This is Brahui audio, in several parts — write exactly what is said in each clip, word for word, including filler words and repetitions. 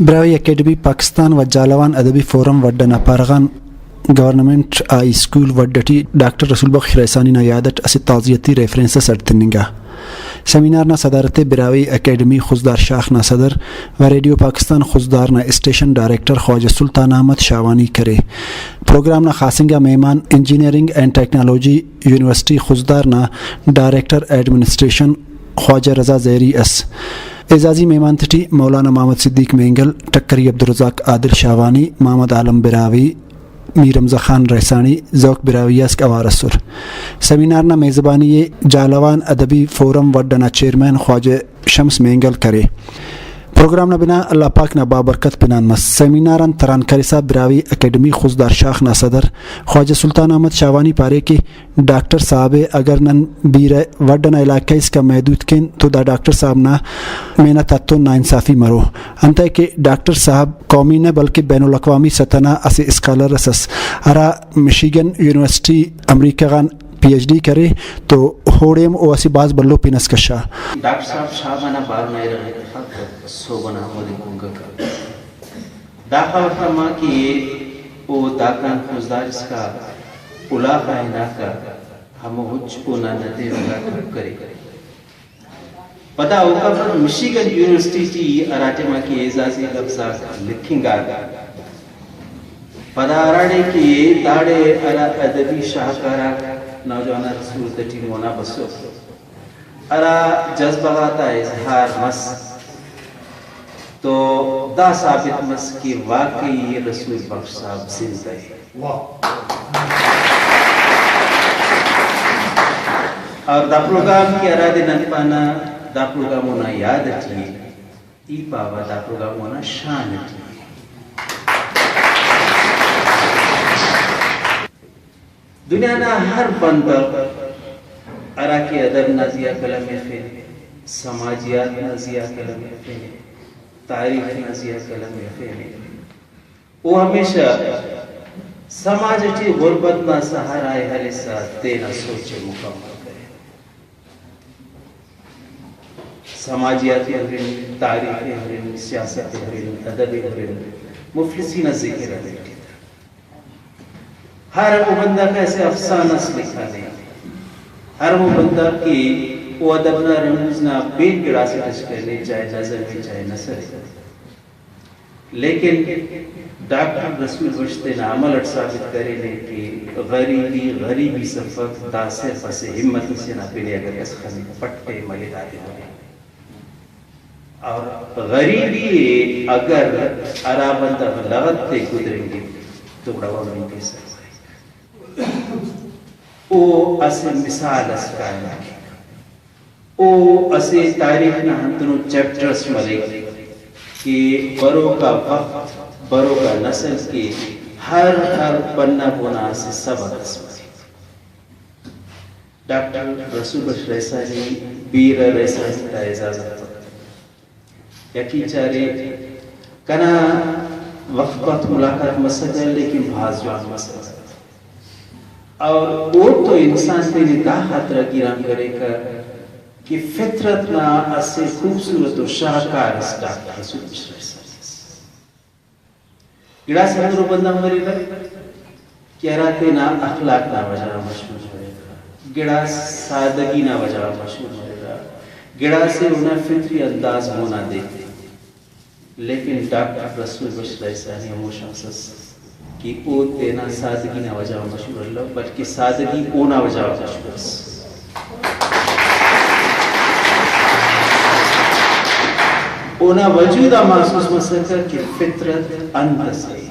براہوئی اکیڈمی پاکستان و جھالاوان ادبی فورم وڈھ انا پارہ غان گورنمنٹ ہائی اسکول وڈھ اٹی ڈاکٹر رسول بخش رئیسانی نا یاد اٹ اسہ تعزیتی ریفرنس اس اڈتننگا۔ سیمینار نا صدارت ءِ براہوئی اکیڈمی خضدار شاخ نا صدر و ریڈیو پاکستان خضدار نا اسٹیشن ڈائریکٹر خواجہ سلطان احمد شاہوانی کرے۔ پروگرام نا خاصنگا مہمان انجینئرنگ اینڈ ٹیکنالوجی یونیورسٹی خضدار نا ڈائریکٹر ایڈمنسٹریشن خواجہ رضا زہری ئس۔ اعزازی مہمان تیٹی مولانا محمد صدیق مینگل، ٹکری عبدالرزاق عادل شاہوانی، محمد عالم براہوئی، میر حمزہ خان رئیسانی، ذوق براہوئی اسک اوار ئسر۔ سیمینار نا میزبانی ءِ جھالاوان ادبی فورم وڈھ انا چیئرمین خواجہ شمس مینگل کرے۔ پروگرام نا بناء اللہ پاک نا بابرکت پن آن مس۔ سیمینار آن تران کرسا براہوئی اکیڈمی خضدار شاخ نا صدر خواجہ سلطان احمد شاہوانی پارے کہ ڈاکٹر صاحب ءِ اگر نن بیرہ وڈھ انا علاقہ اسکان محدود کین تو دا ڈاکٹر صاحب نا محنت آتتون ناانصافی مرو، انتئے کہ ڈاکٹر صاحب قومی نہ بلکہ بین الاقوامی سطح نا اسہ اسکالر اس ئس، ہرا مشیگن یونیورسٹی امریکہ غان پی ایچ ڈی کرے تو اوڑے ہم او اسہ بھاز بھلو پن ئس کشا۔ ڈاکٹر صاحب شاہ انا بارنا ارغ ءِ تخاکہ، سہب انا ہمودے کنگکہ۔ داخہ وخت آ ما کہ او داکان خضدار اسکا الاخا ہناکہ، ہمو ہچ اونا ندے انگا ٹھپ کرے۔ پدا اوکان پد مشیگن یونیورسٹی ٹی ہرا ٹائما کہ اعزازی لفظ آک لکھنگاک، پدا ہراڑے کہ داڑے ہرا ادبی شاہکار آک نوجوان آتا صورت ٹی مونا بسر، ہرا جذبہ غاتا اظہار مس تو دا ثابت مس کہ واقعی رسول بخش صاحب زندہ ءِ۔ واہ۔ اور دا پروگرام کہ ہرادے نن پانہ، دا پروگرام اونا یاد اٹی ءِ، ای پاوہ دا پروگرام اونا شان اٹی ءِ۔ دنیا نا ہر بندغ ہرا کہ ادب نا زیہا قلم ایفینے، سماجیات نا زیہا قلم ایفینے، تاریخ نا زیہا قلم ایفینے، او ہمیشہ سماج ٹی غربت نا سہارا ءِ ہلسا تینا سوچ ءِ مکمل کرے۔ سماجیات ءِ ہرن، تاریخ ءِ ہرن، سیاست ءِ ہرن، ادب ءِ ہرن، مفلسی نا ذکر ہلیک۔ ہر ہمو بندغ اسہ افسانہ اس لکھانے، ہر ہمو بندغ کہ او ادب نا رموز نا پین گڑاسے ٹچ کرینے، چاہے نظم ءِ، چاہے نثر ءِ۔ لیکن ڈاکٹر رسول بخش تینا عمل اٹ ثابت کرینے کہ غریبی، غریبی سفک، دا صرف اسہ ہمت اسے نا پن ءِ، اگر کس خنک پٹ ءِ ملے دادے مرے۔ اور غریبی ءِ اگر ہرا بندغ لغت ءِ گدرینگے تو گڑا او امین پیسہ مریک۔ او اسہ مثال اس قائم کیک۔ او اسہ تاریخ نا ہندنو چیپٹر اس مریک کہ بروک آ وخت، بروک آ نسل کہ ہر، ہر بنہ اونا اسہ سبق اس مریک۔ ڈاکٹر رسول بخش رئیسانی، بیرہ رئیسانی تا اعزاز آ یقین چارے، کنا وخت وخت ملاقات مسکہ، لیکن بھاز جوان مسکہ۔ اور اوڑتون انسان تینے دا خاطرا گیرام کریکہ کہ فطرت نا اسہ خوبصورت و شاہکار اس ڈاکٹر رسول بخش رئیسانی اس۔ گڑاس ہندنو بندغ مریرہ کہ ہرا تینا اخلاق نا وجہ غان مشہور مریرہ، گڑاس سادگی نا وجہ غان مشہور مریرہ، گڑاسے اونا فطری انداز مونا دے۔ لیکن ڈاکٹر رسول بخش رئیسانی ہمو شخص ئس کہ او تینا سادگی نا وجہ غان مشہور الو، بلکہ سادگی اونا وجہ غان مشہور ئس۔ اونا وجود آ محسوس مسکہ کہ فطرت انت اسے۔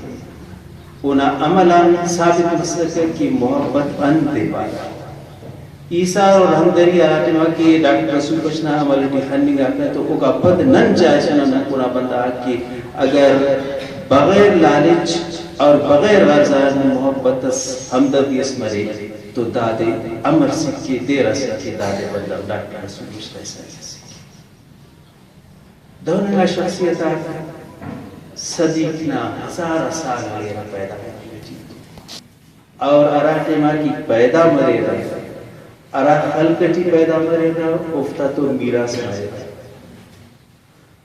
اونا عمل آن ثابت مسکہ کہ محبت انت ءِ پارہ۔ ایثار اور ہمدردی ہرا ٹائما کہ ڈاکٹر رسول بخش نا عمل ٹی خننگاکہ تو اوکا پد نن چائسنہ، نن اونا بندغ آک کہ اگر بغیر لالچ اور بغیر غرض آن محبت اس، ہمدردی اس مرے تو دادے امر سکے، دیر آ سکے، دادے بندغ ڈاکٹر رسول بخش رئیسانی سکے۔ دہن انگا شخصیت آک صدیق نا ہزار آ سال وغیرہ پیدا مریرہ ٹی، اور ہرا ٹائما کہ پیدا مریرہ، ہرا خلق ٹی پیدا مریرہ، اوفتا تو میراث مریرہ۔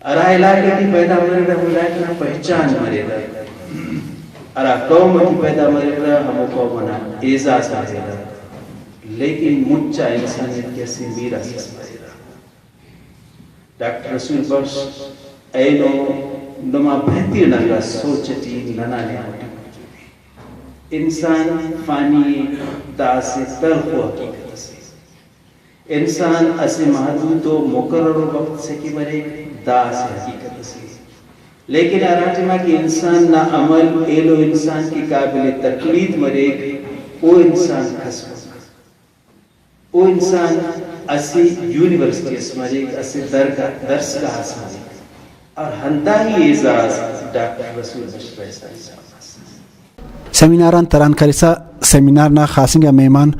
ہرا علاقہ ٹی پیدا مریرہ، ہمو علاقہ نا پہچان مریرہ، ہرا قوم ٹی پیدا مریرہ، ہمو قوم ئنا اعزاز مریرہ، لیکن مچا انسانیت کہ اسہ میراث اس مریرہ۔ ڈاکٹر رسول بخش اینو نما بہترین انگا سوچ ٹی ننا نیام ٹی موجود ءِ۔ انسان فانی ءِ، دا اسہ تلخ و حقیقت اسے۔ انسان اسہ محدود و مقرر و وخت سے کہ مریک، دا اسہ حقیقت اسے۔ لیکن ہرا ٹائما کہ انسان نا عمل ایلو انسان کہ قابل تقلید مریک، او انسان کس مس۔ او انسان اسہ یونیورسٹی اس مریک، اسہ درگاہ، درسگاہ اس مریک، اور ہندا ہی اعزاز ڈاکٹر رسول بخش رئیسانی صاحب اس۔ سیمینار آن تران کرسا سیمینار نا خاص انگا مہمان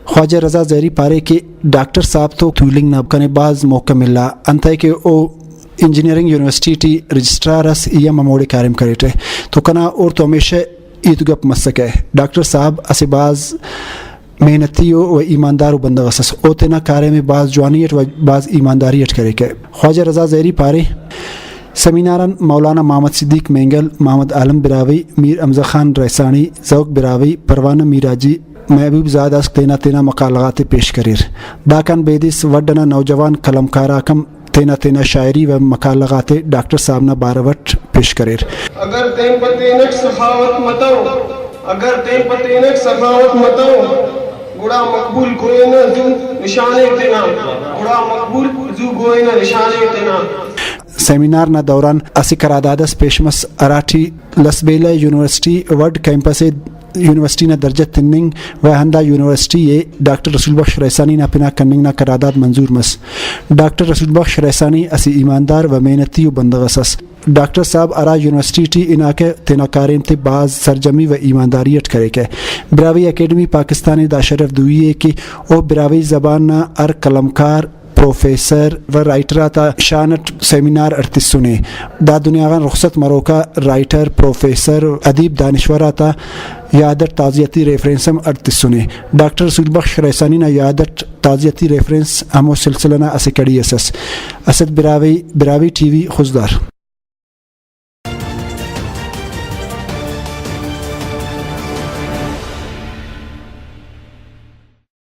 خواجہ رضا زہری پارے کہ ڈاکٹر صاحب تو تولنگ نا کنے بھاز موقع ملا، انتئے کہ او انجینئرنگ یونیورسٹی ٹی رجسٹرار ئس، ای ہم ہموڑے کاریم کریٹہ، تو کنا اوڑتون ہمیشہ ہیت گپ مسکہ۔ ڈاکٹر صاحب اسہ بھاز محنتی و، و ایماندار و بندغ اس ئس۔ او تینا کاریم ءِ بھاز جوانی اٹ و بھاز ایمانداری اٹ کریکہ۔ خواجہ رضا زہری پارے، سیمینار آن مولانا محمد صدیق مینگل، محمد عالم براہوئی، میر حمزہ خان رئیسانی، ذوق براہوئی، پروانہ میرحاجی، محبوب زاد اس تینا تینا مقالہ غاتے پیش کریر۔ داکان بیدس وڈھ انا نوجوان قلمکار آک ہم تینا تینا شاعری و مقالہ غاتے ڈاکٹر صاحب نا بارو اٹ پیش کریر۔ اگر تین پہ تینٹ سخاوت متو، اگر تین پہ تینٹ سخاوت متو، گڑا مقبول گوئے نا زو نشانے تینا، گڑا مقبول زو گوئے نا نشانے تینا۔ سیمینار نا دوران اسہ قرارداد اس پیش مس، ہراٹی لسبیلہ یونیورسٹی وڈھ کیمپس ءِ یونیورسٹی نا درجہ تننگ و ہندا یونیورسٹی ءِ ڈاکٹر رسول بخش رئیسانی نا پن آ کننگ نا قرارداد منظور مس۔ ڈاکٹر رسول بخش رئیسانی اسہ ایماندار و محنتی و بندغ اس ئس۔ ڈاکٹر صاحب ہرا یونیورسٹی ٹی ہناکہ تینا کاریم تے بھاز سرجمی و ایمانداری اٹ کریکہ۔ براہوئی اکیڈمی پاکستان ءِ دا شرف دوئی ءِ کہ او براہوئی زبان نا ہر قلمکار، پروفیسر و رائٹر آتا شان اٹ سیمینار ہڑتسنے۔ دا دنیا غان رخصت مروکا رائٹر، پروفیسر، ادیب، دانشور آتا یاد اٹ تعزیتی ریفرنس ہم ہڑتسنے۔ ڈاکٹر رسول بخش رئیسانی نا یاد اٹ تعزیتی ریفرنس ہمو سلسلہ نا اسہ کڑی اس ئس۔ اسد براہوئی، براہوئی ٹی وی، خضدار۔